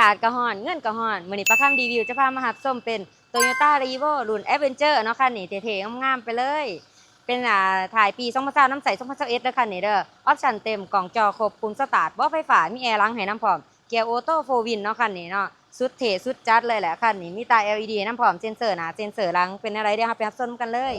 ກາດກໍຮ້ອນ ເງິນກໍຮ້ອນ ມື້ນີ້ປາຄຳຣີວິວຈະພາມາຮັບຊົມເປັນ Toyota Revo ລຸ້ນ Adventure ເນາະ ຄັນນີ້ເທ່ໆງາມໆໄປເລີຍ. ເປັນ ອ່າ ທ້າຍປີສອງພັນຊາວ ນຳໃຊ້ສອງພັນຊາວເອັດເດີ ຄັນນີ້ເດີ. ອອບຊັນເຕັມ ກ້ອງຈໍຄົບ ປຸ່ມສະຕາດ ເບາະໄຟຟ້າ ມີແອຫຼັງໃຫ້ນຳພ້ອມ ເກຍໂອໂຕ້ ໂຟວີນເນາະ ຄັນນີ້ເນາະ. ສຸດເທ່ສຸດຈັດເລີຍແຫຼະຄັນນີ້ ມີຕາ ແອລອີດີ ໃຫ້ນຳພ້ອມ ເຊັນເຊີໜ້າ ເຊັນເຊີຫຼັງ. ເປັນແນວໃດ ດຽວເຮົາໄປຮັບຊົມນຳກັນເລີຍ.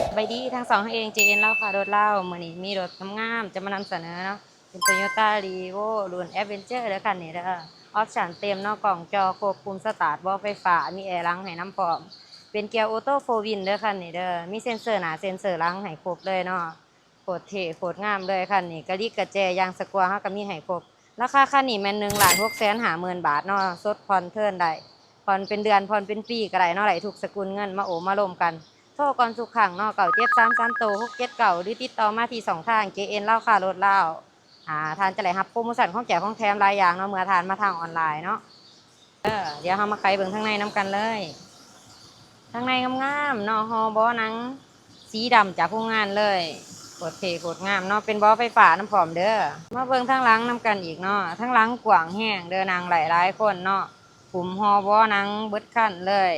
ສະບາຍດີ ທາງຊ່ອງເຮົາເອງ ເຈເອັນ ລາວຄ້າລົດລາວ ມື້ນີ້ມີລົດງາມໆຈະມານຳສະເໜີເນາະ. ເປັນ Toyota Revo ລຸ້ນ Adventure ເດີ ຄັນນີ້ເດີ. ອອບຊັນເຕັມເນາະ ກ້ອງຈໍຄົບ ປຸ່ມສະຕາດ ເບາະໄຟຟ້າ ມີແອຫຼັງໃຫ້ນຳພ້ອມ. ເປັນເກຍໂອໂຕ້ ໂຟວີນເດີ ຄັນນີ້ເດີ. ມີເຊັນເຊີໜ້າ ເຊັນເຊີຫຼັງໃຫ້ຄົບເລີຍເນາະ. ໂຄດເທ່ໂຄດງາມເລີຍຄັນນີ້. ກະລິກກະແຈ ຢາງສະກວາເຮົາກະມີໃຫ້ຄົບ. ລາຄາຄັນນີ້ແມ່ນ ໜຶ່ງລ້ານຫົກແສນຫ້າໝື່ນບາດເນາະ. ສົດຜ່ອນເທີນໄດ້ ຜ່ອນເປັນເດືອນ ຜ່ອນເປັນປີກະໄດ້ເນາະ. ໄດ້ທຸກສະກຸນເງິນ ມາໂອ້ມາລົມກັນ. ໂທກ່ອນທຸກຄັ້ງເນາະ ເກົ້າເຈັດສາມສາມໂຕຫົກເຈັດເກົ້າ ຫຼືຕິດຕໍ່ມາທີ່ຊ່ອງທາງ ເຈເອັນ ລາວຄ້າລົດລາວ. ອ່າ ທ່ານຈະໄດ້ຮັບໂປຣໂມຊັນຂອງແຈກຂອງແຖມຫຼາຍຢ່າງເນາະ ເມື່ອທ່ານມາທາງອອນລາຍເນາະ. ເອີ ດຽວເຮົາມາໄຂເບິ່ງທາງໃນນຳກັນເລີຍ. ທາງໃນງາມໆເນາະ ຫໍ່ເບາະໜັງສີດຳຈາກໂຮງງານເລີຍ. ໂຄດເທ່ໂຄດງາມເນາະ ເປັນເບາະໄຟຟ້ານຳພ້ອມເດີ. ມາເບິ່ງທາງຫຼັງນຳກັນອີກເນາະ. ທາງຫຼັງກວ້າງແຮງເດີ ນັ່ງໄດ້ຫຼາຍຄົນເນາະ. ຫຸ້ມຫໍ່ເບາະໜັງເບິດຄັນເລີຍ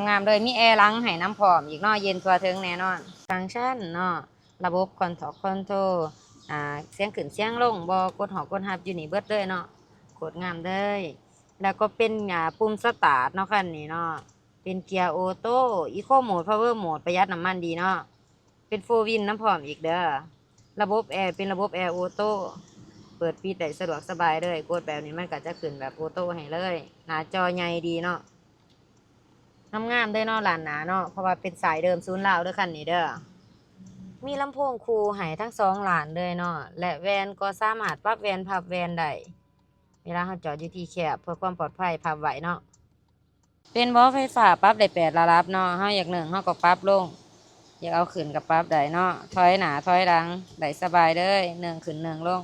ງາມໆເລີຍ. ມີແອຫຼັງໃຫ້ນຳພ້ອມອີກເນາະ ເຢັນທົ່ວເຖິງແນ່ນອນ. ຟັງຊັນເນາະ ລະບົບຄອນໂທລ ຄອນໂທລ ອ່າ ສຽງຂຶ້ນສຽງລົງ ບໍ່ກົດຮອກກົດຮັບຢູ່ນີ້ເບິດເລີຍເນາະ. ໂຄດງາມເລີຍ. ແລ້ວກໍເປັນ ອ່າ ປຸ່ມສະຕາດເນາະ ຄັນນີ້ເນາະ. ເປັນເກຍໂອໂຕ້ ອີໂຄໂໝດ ພາວເວີໂໝດ ປະຢັດນ້ຳມັນດີເນາະ. ເປັນໂຟວີນນຳພ້ອມອີກເດີ. ລະບົບແອ ເປັນລະບົບແອໂອໂຕ້ ເປີດປິດໄດ້ສະດວກສະບາຍເລີຍ. ກົດແບບນີ້ມັນກະຈະຂຶ້ນແບບໂອໂຕ້ໃຫ້ເລີຍ. ໜ້າຈໍໃຫຍ່ດີເນາະ. ງາມໆເດີເນາະ ລ້ານໜ້າເນາະ ເພາະວ່າເປັນສາຍເດີມສູນລາວເດີ ຄັນນີ້ເດີ. ມີລຳໂພງຄູ່ໃຫ້ທັງສອງລ້ານເລີຍເນາະ ແລະ ແວ່ນກໍສາມາດປັບແວ່ນພັບແວ່ນໄດ້ ເວລາເຮົາຈອດຢູ່ທີ່ແຄບ ເພື່ອຄວາມປອດໄພພັບໄວ້ເນາະ. ເປັນເບາະໄຟຟ້າ ປັບໄດ້ແປດລະດັບເນາະ. ເຮົາຢາກເໜິ່ງເຮົາກໍປັບລົງ ຢາກເອົາຂຶ້ນກໍປັບໄດ້ເນາະ. ຖອຍໜ້າຖອຍຫຼັງໄດ້ສະບາຍເລີຍ ເໜິ່ງຂຶ້ນເໜິ່ງລົງ.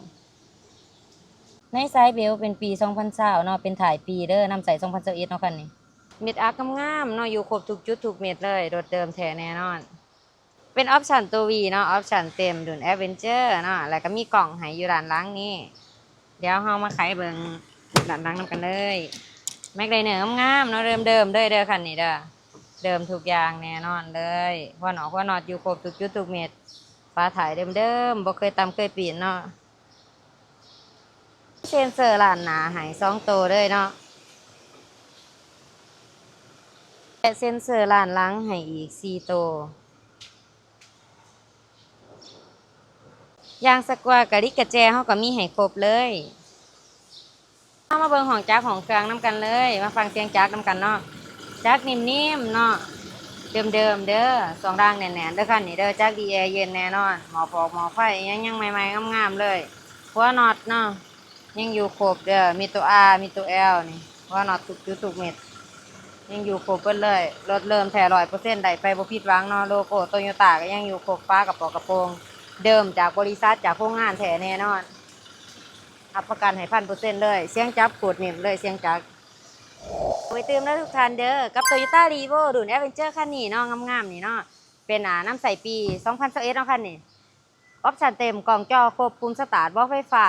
ໃນສາຍເບວເປັນປີສອງພັນຊາວເນາະ ເປັນທ້າຍປີເດີ ນຳໃຊ້ສອງພັນຊາວເອັດເນາະ ຄັນນີ້. ເມັດອັກງາມໆເນາະ ຢູ່ຄົບທຸກຈຸດທຸກເມັດເລີຍ. ລົດເດີມແທ້ແນ່ນອນ. ເປັນອອບຊັນໂຕ V ເນາະ ອອບຊັນເຕັມ ລຸ້ນ Adventure ເນາະ ແລ້ວກໍມີກ້ອງໃຫ້ຢູ່ດ້ານຫຼັງນີ້. ດຽວເຮົາມາໄຂເບິ່ງດ້ານຫຼັງນຳກັນເລີຍ. ແມັກໄລເນີງາມໆເນາະ ເດີມໆເລີຍເດີ ຄັນນີ້ເດີ. ເດີມທຸກຢ່າງແນ່ນອນເລີຍ. ຫົວນອກຫົວນັອດຢູ່ຄົບທຸກຈຸດທຸກເມັດ. ຝາທ້າຍເດີມໆ ບໍ່ເຄີຍຕຳເຄີຍປີ້ນເນາະ. ເຊັນເຊີລ້ານໜ້າໃຫ້ສອງໂຕເລີຍເນາະ ແລະ ເຊັນເຊີລ້ານຫຼັງໃຫ້ອີກສີ່ໂຕ. ຢາງສະກວາ ກະລິກກະແຈ ເຮົາກໍມີໃຫ້ຄົບເລີຍ. ເຮົາມາເບິ່ງຫ້ອງຈັກຫ້ອງເຄື່ອງນຳກັນເລີຍ ມາຟັງສຽງຈັກນຳກັນເນາະ. ຈັກນິ່ມໆເນາະ ເດີມໆເດີ ຊ່ວງລ່າງແໜ້ນໆເດີ ຄັນນີ້ເດີ. ຈັກດີແອເຢັນແນ່ນອນ. ໝໍ້ຟອກໝໍ້ໄຟອີ່ຫຍັງຍັງໃໝ່ໆງາມໆເລີຍ. ຫົວນັອດເນາະ ຍັງຢູ່ຄົບເດີ ມີໂຕ R ມີໂຕ L ນີ້. ຫົວນັອດທຸກຈຸດທຸກເມັດ ຍັງຢູ່ຄົບເບິດເລີຍ. ລົດເດີມແທ້ຮ້ອຍເປີເຊັນ ໄດ້ໄປບໍ່ຜິດຫວັງເນາະ. ໂລໂກ້ໂຕໂຍຕ້າກໍຍັງຢູ່ຄົບ. ຝາກະປ໋ອກກະໂປງເດີມຈາກບໍລິສັດ ຈາກໂຮງງານແທ້ແນ່ນອນ. ຮັບປະກັນໃຫ້ພັນເປີເຊັນເລີຍ. ສຽງຈັບໂຄດເໜັ້ນເລີຍ ສຽງຈັກ. ໄປຕື່ມເດີທຸກທ່ານເດີ ກັບ Toyota Revo ລຸ້ນ Adventure ຄັນນີ້ເນາະ ງາມໆນີ້ເນາະ. ເປັນ ອ່າ ນຳໃຊ້ປີສອງພັນຊາວເອັດເນາະ ຄັນນີ້. ອອບຊັນເຕັມ ກ້ອງຈໍຄົບ ປຸ່ມສະຕາດ ເບາະໄຟຟ້າ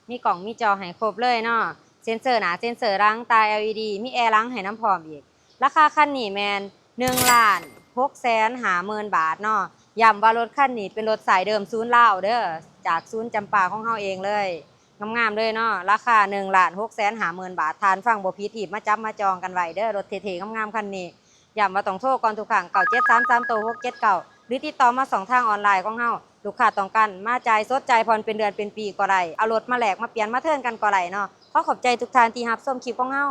ມີກ້ອງມີຈໍໃຫ້ຄົບເລີຍເນາະ. ເຊັນເຊີໜ້າ ເຊັນເຊີຫຼັງ ຕາ ແອລອີດີ ມີແອຫຼັງໃຫ້ນຳພ້ອມອີກ. ລາຄາຄັນນີ້ແມ່ນ ໜຶ່ງລ້ານຫົກແສນຫ້າໝື່ນບາດເນາະ. ຢ້ຳວ່າລົດຄັນນີ້ເປັນລົດສາຍເດີມສູນລາວເດີ ຈາກສູນຈຳປາຂອງເຮົາເອງເລີຍ. ງາມໆເລີຍເນາະ ລາຄາ ໜຶ່ງລ້ານຫົກແສນຫ້າໝື່ນບາດ. ທ່ານຟັງບໍ່ຜິດ ຮີບມາຈັບມາຈອງກັນໄວ້ເດີ ລົດເທ່ໆງາມໆຄັນນີ້. ຢ້ຳວ່າຕ້ອງໂທກ່ອນທຸກຄັ້ງ ເກົ້າເຈັດສາມສາມໂຕຫົກເຈັດເກົ້າ ຫຼືຕິດຕໍ່ມາຊ່ອງທາງອອນລາຍຂອງເຮົາ. ລູກຄ້າຕ້ອງການມາຈ່າຍສົດ ຈ່າຍຜ່ອນເປັນເດືອນເປັນປີກໍໄດ້. ເອົາລົດມາແລກມາປ່ຽນມາເທີນກັນກໍໄດ້ເນາະ. ຂໍຂອບໃຈທຸກທ່ານທີ່ຮັບຊົມຄລິບຂອງເຮົາ.